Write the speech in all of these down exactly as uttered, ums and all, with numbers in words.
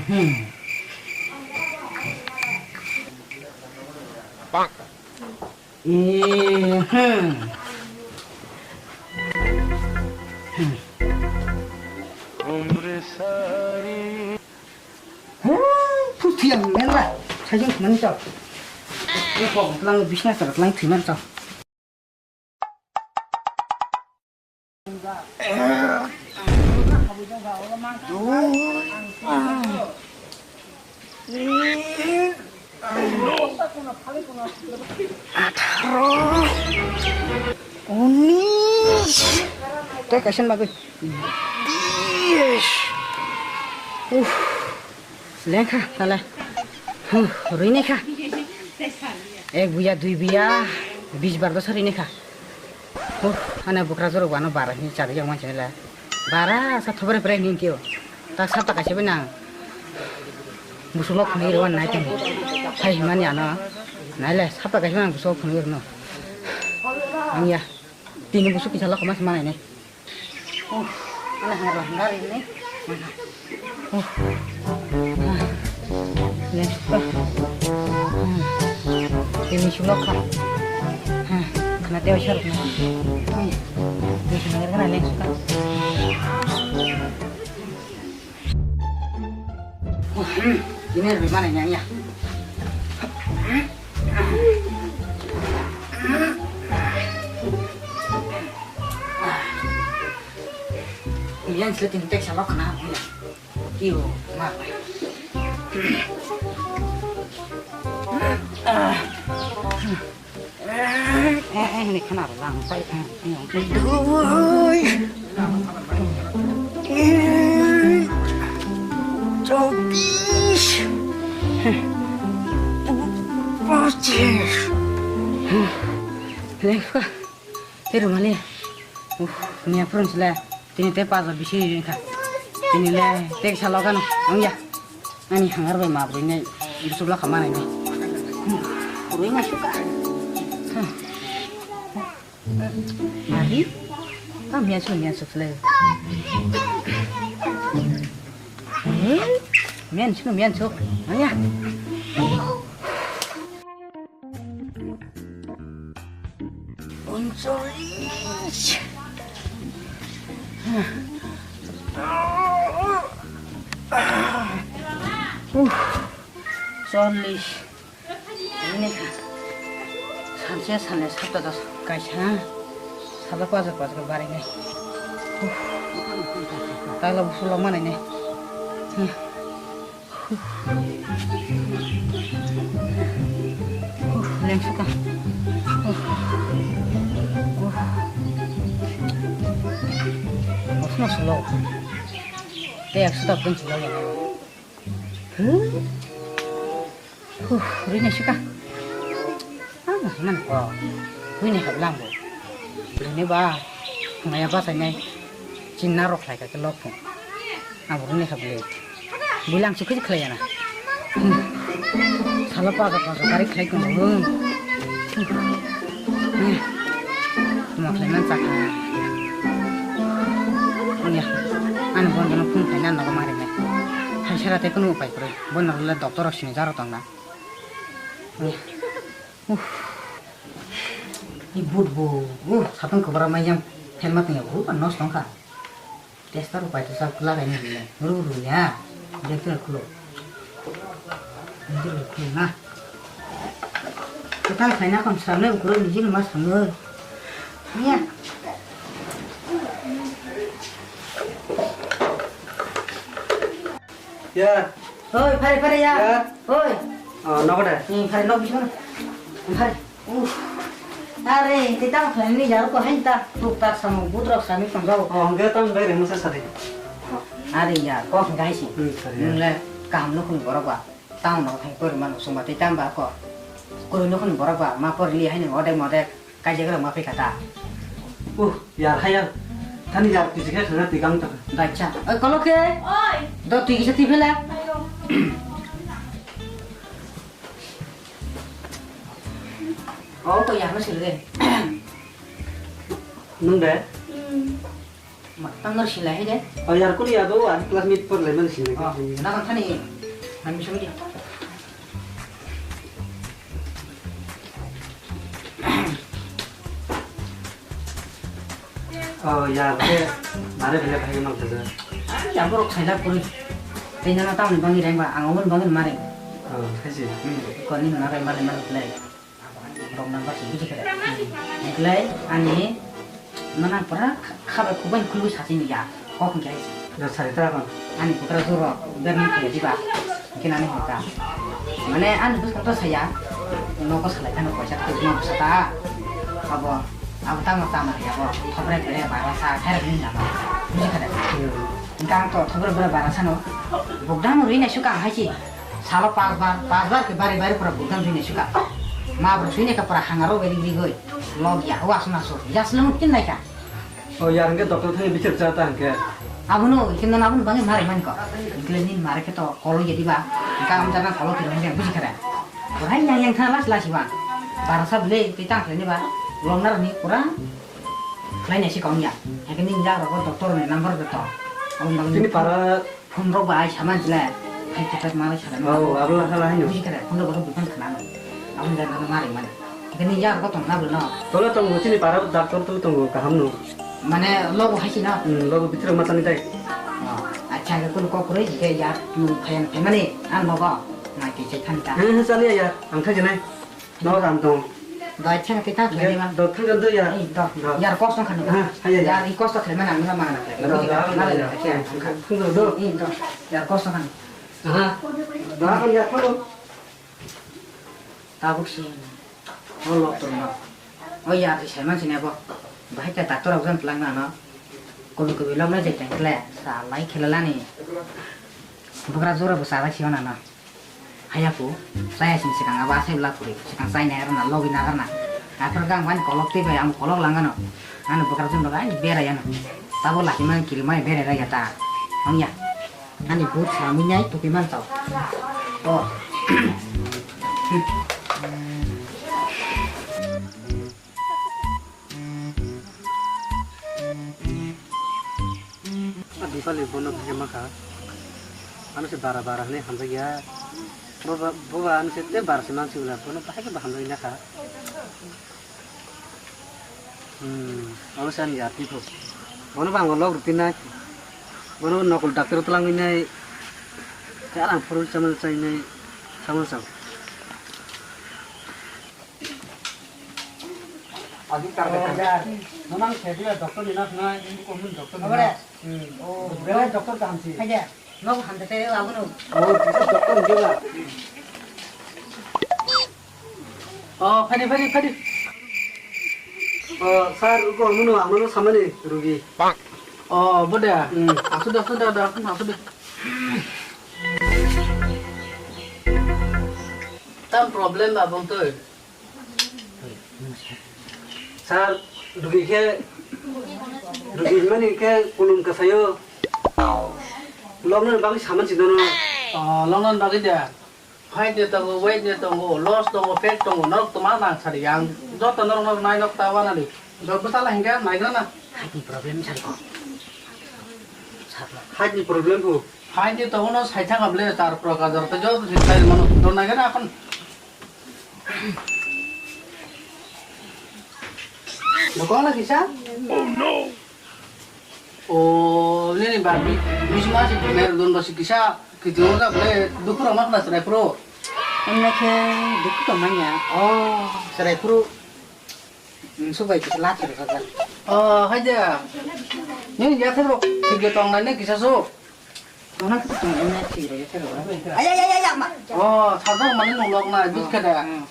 Hmm. Eh, hmm. Hmm. Hmm, phu thiyang menla. Sajung thumani chao. Ni kok lang bisna chao lang thuman chao. Atharo, unis, tei kaisa bagwi bis. Uff. Lengkha tala. Huh, rwinai kha. Ek buya, dui buya, bis bar dosa rwinai kha. Huh, ane bukra jorok ano bara hini chari yang manchai la. Bara sa thobore pre hini tio. Ta sapta kaisa bai nang. Busuk lok khunui rwan nai tini. Hai himani ano. Nai le sapta kaisa bai nang busuk lok khunui rwno. Ang ya. Tini busuk kisa lok mas manai nai. Oh, ala hangar hangar ini. Mana? Oh. Ah. Ini suka. Hmm. Ini sulok kah? Hah, kena teo sharuk na. Hmm. Ini hangar kan ini suka. Ini lebih mana yang ya? Yang sleting tek salok na ya. Iyo, ma. Eh, eh, ini kenapa langsai? Dui. Chobis. Pochis. Lengkha. Terumali. Uh, niya purun sila. Tini tei pajo bisi ringkha. Tini le tei salo gano. Ang ya. Ani hangar bai ma bwrwi nai, bwswk lakha manai nai. Bwrwi nai suka. Mari, ka miya su miya su khlai. Miyan su miyan su, aya. Uncholish. Uff, cholish. Ini kha. Sanse sanle sapta dos kaisa. Salo pajak pajak barinai. Uff. Tala busu lama nai ne. Uff, lengsuka. Uff. Uff. Uff, no solo. Te ekso tak pun silo ya. Huh? Huh, rui naisika. Ah, mana ko. Rui nai kha bwle ang bo. Bwle ni ba. Maya bachai nai. Chinna rok khlai kha khe lok phung. Ang bo rui nai kha bwle. Bwle ang chukhe khlai ya na. Hmm. Salo paga paga gari khlai tong bo. Hmm. Hmm. Tuma khlai man chakha. Ani, ani bon jono phung khlai na nogo mari nai. Hai sara te kunu upai kwrwi. Bo norok le doctor rok sini jaro tong na. Uff. Ni but bo. Uh, sapung kwbra mai yang phen ma tong ya. Uh, nos tong kha. Testa rok pai to sa lagai ni le. Ru ru ya. Dia kira khulo. Dia khulo na. Kita khai na kon sa le kuro ni jil mas mo. Ya. Ya. Oi, phari, phari, ya. Ya. Oi. Oh, nogo de. Hmm, phari, nok bisingo. Phari. Uff. Are, tei tamo khlainani yar ko hain ta. Tuk tak samung but rok sami tong jao. Oh, hwnkhe tamo bai rengmo sa sadi. Are ya, kok hwnkhe hai si. Hmm, sorry, ya. Nwng le kaham nukhung borok ba. Town no thang kori mano sungba tei tamo ba ko. Kori nukhung borok ba, ma por li hai nwng odek modek. Kaijak rok ma phi kha ta. Uh, yar, hai yar. Thani yar, twi khe thangna twi kang ta. Dacha. Oi, kolo khe? Oi. Do twi kisa twi phela. Ayo. Oh, ko yar no sile. Nung de? Hmm. Ma, tang no sila hai de. Oh, yar, kuni ya do, ani classmate por le man sila. Oh, na kan thani. Ang bisa mudi. Oh, ya, ke, mare bele bhai mang thaja. Ya, borok saila puri. Tei nana tamni bangi rengba, ang oboni bangi mare. Oh, thaisi. Hmm, koni nana rengba le mang play. Rok nang basi buji khe. Hwnkhe ani nana pura kha-, khabai khukbai khulwi sachini ya. Kok hwnkhe hai se. Da sai ta kon. Ani putra juro berni khe diba. Hwnkhe nani hwnkha. Mane ani bwskango to saya. Nogo salai thangno poisa twi ma bwsa ta. Abo, abo tamo tamo ya bo. Thopre pere bara sa kher ni nama. Buji khe. Hwnkhe ang to thopre pere bara sano. Bugdang rwi nai sukang hai se. Salo pas bar, pas bar khe bari bari pura bugdang sui nai suka. Ma bro sui nai kha pura hangaro beri beri goi. Log ya, wa suna so. Ya seleng tin nai kha. Oh, ya hwnkhe doctor thangwi bichar cha ta hwnkhe. Abono, hwnkhe nang abono bangwi mare man ko. Hwnkhe nini mare khe to kolo ya diba. Hwnkhe ang jana kolo khe hwnkhe buji kha. Pura yang yang thang las las ba. Bara sa bile tei tang khlai ni ba. Log na ni pura. Khlai nai se kong ya. Hwnkhe nini jak rok doctor ni number de to. Aboni bagwi tini para phone rok bai sama jile. Hai khe ma bai sama. Oh, abla hala haino. Buji kare, phone rok bukan khana. Aboni bagwi ma ring mani. Hwnkhe nini jak rok tong na bwlwi no. Tola tongo tini para doctor to tongo kaham no. Mane logo hai se no. Hmm, logo bitirok ma tani tai. Oh, acha hwnkhe kunu kok kwrwi hwnkhe ya tu phayan phaimani. Ang logo. Nai khe se thani ta. He, he, chaliya ya. Ang thai nai. No, ram tong. Doi, thang, thang, thang, thang, thang. Do, thang, do, ya. Ei, do. Do. Yar kos tong khan. Ha, ha, ya, ya. Yar i kos to khlai mana, mana, mana, khlai. Do, do, do, ya. Thang, do, do. Ei, do. Yar kos tong khan. Aha. Do, do, ya, thang, do. Tabuk si. O lok tong no. O yar si saiman sini abo. Bahai ka doctor rok jan tlang na no. Kobi kobi lok nai jai tang khle. Sa lai khelalani. Bugra jora bo sa lai si ona no. Haya ku, chaya sini sikang abo asai bwla kuri, sikang chai nagar na, logi nagar na. Aphar khe ang ani kolok twi bai, ang kolok langano. Ano bwkra chum rok ai berai ano. Tabo laki man kiri mai berai raya ta. Ang ya. Ani but samui nai tuki man tau. Oh. A Dipali bono bhai ma kha. Ano se bara bara hwnwi hamjak ya. Boba, boba ano se te bara se mansi wla bono bahai khe hamjak ya kha. Hmm, abo se ani yar twi kho. Bono bang log ruti nai. Bono nokol doctor twlang nai. Te arang phuru chamel chai nai. Chamel chao. Adi karbe karbe. Nonang sediya doctor ni nas na, ini ko mun doctor ni nas. Hmm. Oh. Belai doctor kaham si. Haja. Nok hamte te abo no. Oh, bisa doctor ni ba. Oh, phadi, phadi, phadi. Oh, sir, ko mun amano samani rugi. Oh, boda. Hmm. Asu da, asu da, da, asu da. Tam problem ba bong toi. Sir, rugi khe, rugi mani khe kulum kasayo. Lockdown bagwi saman sino no. Oh, lockdown bagwi da. Fight ni tongo, weight ni tongo, loss tongo, fat tongo, norok toma nang sari yang. Joto norok norok nai nok ta wana di. Joto sala hingga nai gana. Heart ni problem sari ko. Sir, heart ni problem ko. Fight ni tongo no sai thang able tar pro ka jor ta joto sai mano. Don nai gana akon. Nokol na kisa? Oh no! Oh, nini ba bi-, bisma si mer don ba si kisa, kiti ora ble dukhu rok ma khna serai pro. Enne khe dukhu tong manya. Oh, serai pro. Subai kisa la thir kha. Oh, haja. Nini ya thir rok, thik le tong nai ne kisa so. Tongna khe tong, tongna thwi rw, thwi rw. Ay, ay, ay, ay, ay, ma. Oh, sajak mani nung lok na, bit khe da. Hmm.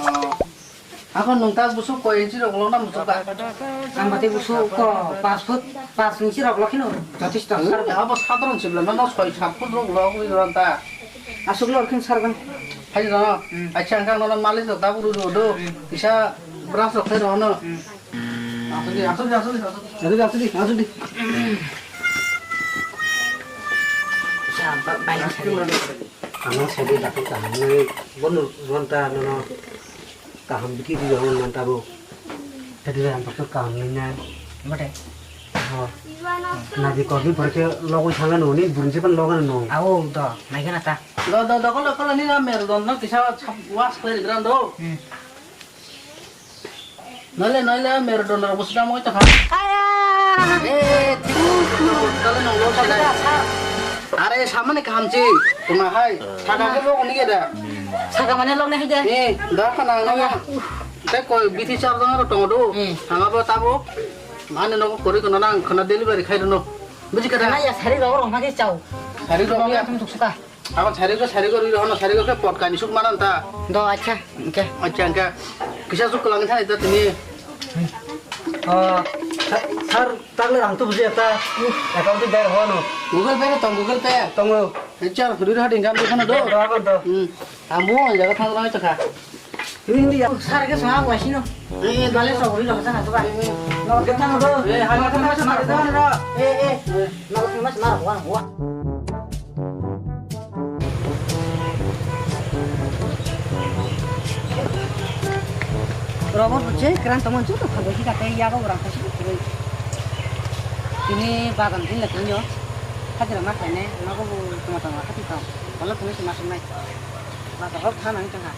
Oh. Ako nung ta busuk koi inchi rok lok na musuk ka? Ang bati busuk ko pas foot, pas inchi rok lok kheno jotisto. Hmm, sar. Abo sadharon sibla, no, no, soi sat foot rok lok wi ron ta. Asuk lok khin sar bang. Hai no. Hmm. Acha ang kang no malis rok ta buru do do. Hmm. Kisa brush rok khai ro no. Hmm. Asudi, asudi, asudi, asudi. Asudi, asudi, asudi. Sa, ba-, bai, sa. Ano sadi dakti kaham nai, bono ronta nono kaham biki di jangan mantabo. Tadi dah yang pakai kaham nai nai. Mate. Nadi kogi borke logoi thangano ni burunsi pan logano no. Awo do, naikhe na ta. Do, do, do, kolo, kolo, ni na mer don no kisa was khlai gra do. Hmm. Nole, nole, mer don ro busta mo to kha. Aya! Eh, tu, tu, kolo no lo khala. Are samane kahamchi, tuma hai, saka ke lo ni da. Saka mane lo ni da. Eh, da kana na. Aya. Te koi bithi chap dang ro tong do. Hmm. Hanga bo tabo. Mane no kori kono nang khana delivery khai do no. Buji kada. Kana ya sari ro ro ma ke chao. Sari ro ya. Tum tuk suka. Abang sari ko, sari ko rui rohono, sari ko ke pot kani suk manan ta. Do, acha, oke. Acha, oke. Kisa suk kelang thani ta tini. Oh, sa-, sir, tak le rang tu buji ta. Account tu ber hono. Google Pay tong, Google Pay. Tongo. Acha, huri rohadi income tu khana do. Do, do, do. Hmm. Ambo jaga thang lai ta kha. Hindi ya, sir ke sama aku asino. Eh, dale so, uri lo sana tu ba. Lo ke thang do. Eh, hala thang sama do. Eh, eh. Lo ke mas mar wa wa. Robot bo je kran tamo joto khago hika tei yago rang kaisa kwrwi. Tini bagan din la tini yo. Hajira ma khaine, mago bo tama tama hati tong. Wala tini se masuk nai. Bagan rok thana ni tongha.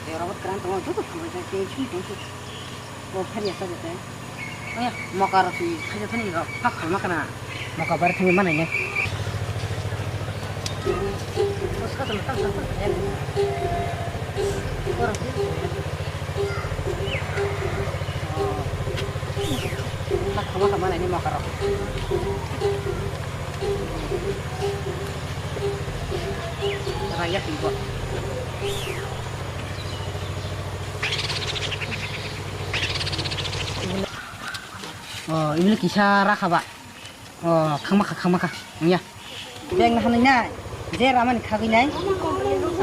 Tei oro bo kwran tongo, joto thangbai khe tei swi tong khe. Bo phani ya sajak khe. Oya, moka rok si khaja thani rok phak khalma kana. Moka bar thani manai ne. Bo sa tong tang tang tang. Oro. Phak khalma kha manai ne moka rok. Raya tingko. Oh, ini kisa rakha ba. Oh, khangma kha, khangma kha. Ya. Beng na hanai nai. Je ramani khagwi nai.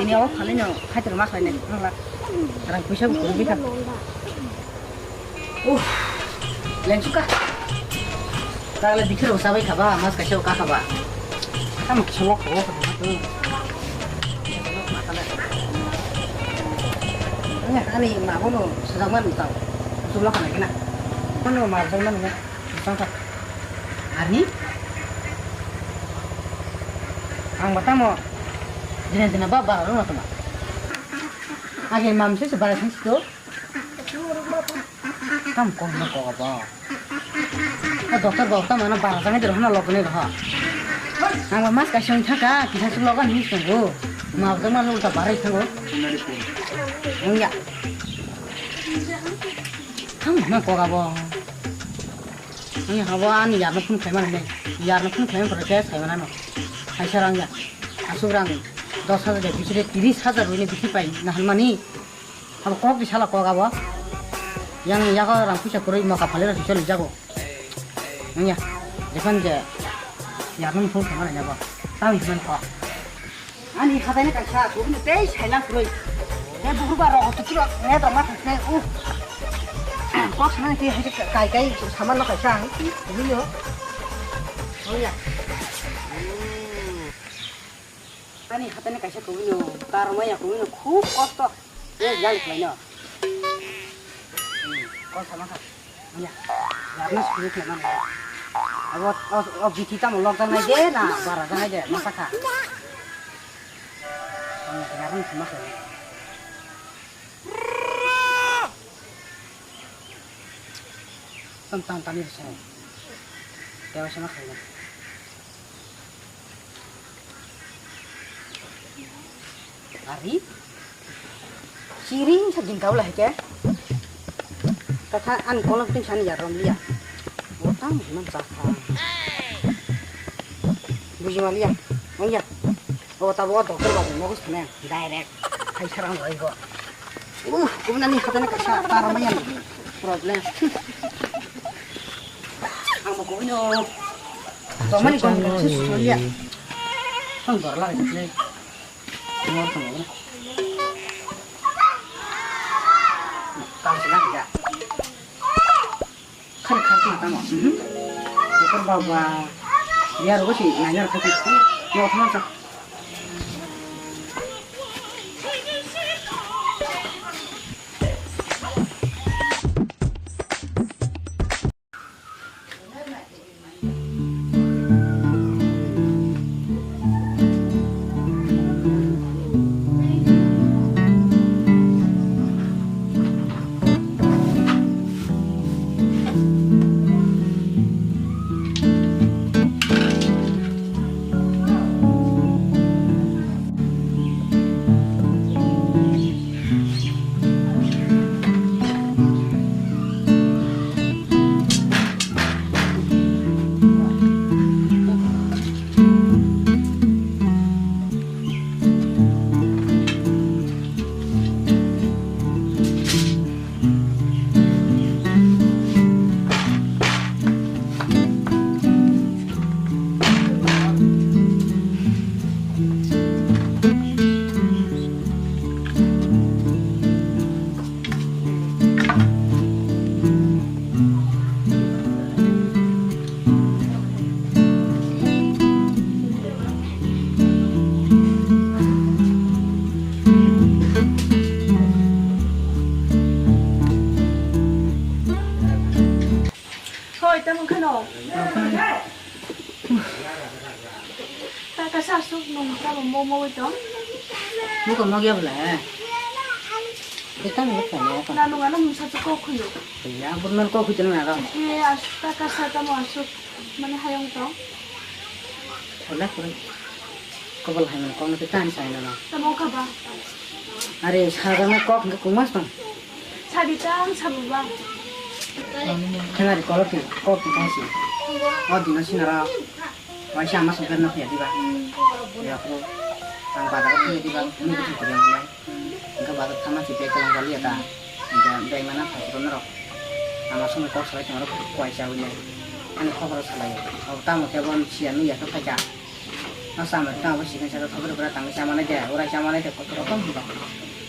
Ini o khalai no, khaitro ma khalai nai. Ang lak. Rang puisa bo kurbi kha. Uff, lengsuka. Tagle bikhir rok sabai khaba, mas kaisa o kakhaba. Tamo kisa lok kho. Ani ma bono sejak man tao. Sumla khana kena. Bono ma jang man ne. Sangka. Ani? Ang batamo. Dina dina ba ba ro tama. Age mam se se bara sangsi to. Tam kok no kok abo. O doctor bo tam ano bara jang dir hana lok ni roha. Ang mas ka sing thaka kisa su logan ni sungo. Ma jang ma ulta barai thango. Ang ya. Tam no kok abo. Ang ya habo ani ya no phun khlai mani. Ya no phun khlai mani khe sai mani no. Hai sarang ya. Asuk rang dos hajar de bisire tiris hajar rui ni bisi pai na han mani. Abo kok di sala kok abo. Yang yago rang puisa kwrwi moka phale rok sisol jago. Nangya. Jekhan je yarnung phung thangma nangya bo. Tamo himan kok. Ani hatai ni kaisa kubuni tei sailang kwrwi. Tei buhur ba rok tu chiro ne to ma thang se u. Kok sana ke hai kai kai saman no kaisa ang. Kubuni yo. Nangya. Ani hatai ni kaisa kubuni yo. Tar maya kubuni yo. Khub kosto. Eh, jali khlaino. Hmm, kok sama kha. Ya, yarna sukri khlaimani. Abo, o, o, bithi tamo lok janai de na, bara janai de, masa kha. Hmm, yarna sama kha. Tam, tam, tani rwchapnai. Tewa sama khlaina. Ari? Siring sa jing kau lah ke? Kata an kolom ting san ya rom liya. Botang man chakha. Buji ma liya. Oh ya. Oh, tabo doctor babu nogus thane direct. Hai sarang loi go. Uh, kumna ni khatane kasa tar mayan problem. Ang bo koi no. Tomani kon kon sis solia. Ang dor la ni. Ngor tong na. Kam sila ya. Khar khar khar tamo. Mhm. Doktor baba. Biar rogo si nanya khati. Yo khama sa. Tamo kheno. Tata sa asuk nung tamo mo mo tong. Muko mo gya bla. Kita mo ko mo ko. Na nung ano musa chu ko khuyo. Ya, bun man ko khuyo na ro. He as tata sa tamo asuk mane hayong tong. Hola kore. Kobol hai man kok no kita ni sai no. Tamo kha ba. Are sa ga na kok nge kumas tong. Sadi tang sabuba. Khena ri kolok ti, kok ti kaisi. O dino sinara. Waisa ama songkar na phiya diba. Ya ko. Ang bazar phiya diba. Ni ko phiya diba. Engka bazar thama si bag kalang kali ya ta. Engka bag mana thai ko norok. Ama songkar kok salai tong rok kuai sa wine. Ani khobor salai. Au tamo kebon siya nu ya to khaja. No samar ta abo sikon saka khobor bra tangwi chamani de, urai chamani de, kotor rokom hiba.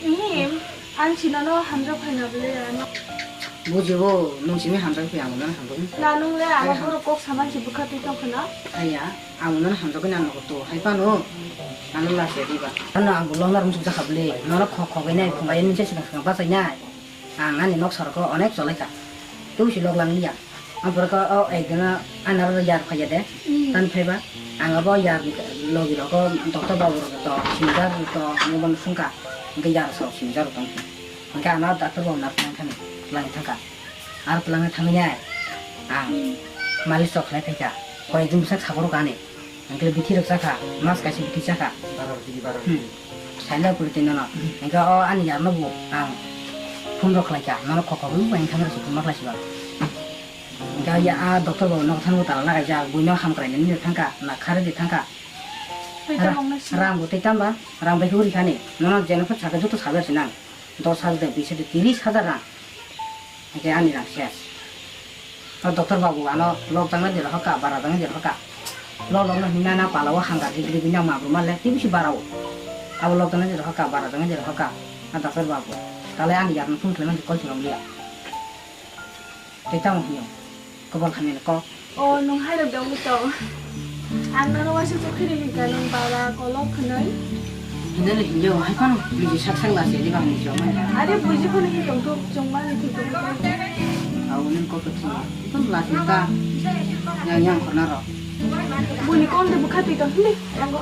Ihim, ang sinano hamjak phaina bwle ano. Bujibo, nung simi hamjak phi ang nang hamjak. Na nung le ano borok kok saman si bwkha twi tong khna. Aya, ang nang hamjak na no to, hai pano. Ano la se diba. Ano ang bulo nar musuk jakha bwle, nono khok khok nai phungai ni se sikon sikon bachai nai. Ang ani nok sorok o onek cholai kha. Tei si lok lang liya. Ang pore ko o ek dina anaro yar phaiya de. Hmm. Tan phaiba. Ang abo yar logi rok o doctor babu rok to sinjar to ani bon sungka. Hingke yar sok sinjar tong. Hingke ano doctor babu nar phang thani lang thangka. Ar lang thangni ai. Ang malis sok khlai phaikha. Koi jum sak sagoro kani. Hingke bithi rok chakha, mas kaisa bithi chakha. Bara bithi, bara Hmm. bithi. Saila puri tino no. Hingke o ani yar no bo ang phone rok khlai kha, nono kok kok bo ang thang rok phone ma khlai siba. Hingke ya a doctor bo no thang bo tala lagai ja, bui no ham krai ni thang kha, na khare de thang kha. Hai Ra-, tamo nang si. Rang bo tei tamba, rang bai huri khani, nono jeno pha chaka joto sabar sinang. Dos hajar de, bis hajar de, tiris hajar rang. Hingke ani rang ses. O doctor babu ano lok jangna jera hoka, bara jangna jera hoka. Lok lok no hinna na pala o hanga rig rig na mabru male, tei bisi bara o. Abo lok jangna jera hoka, bara jangna jera hoka. A doctor babu. Tale ani yakno phone khlai man kol chwng liya. Tei tamo hiyo. Kobol hamya ni kok. O, nwng hai rok dong tong. Ang nono waisa chukiri hingka nwng bara kolok khwnwi. Hinani hinyo, hai phano buji sak sak lasi di bang ni jomai. Are buji phano hi tong thok, chwng mani thik tong thok. Au nwng kok thik. Phano lasi ka. Yang yang khorna ro. Buini kon de bukha twi tong hini. Yango.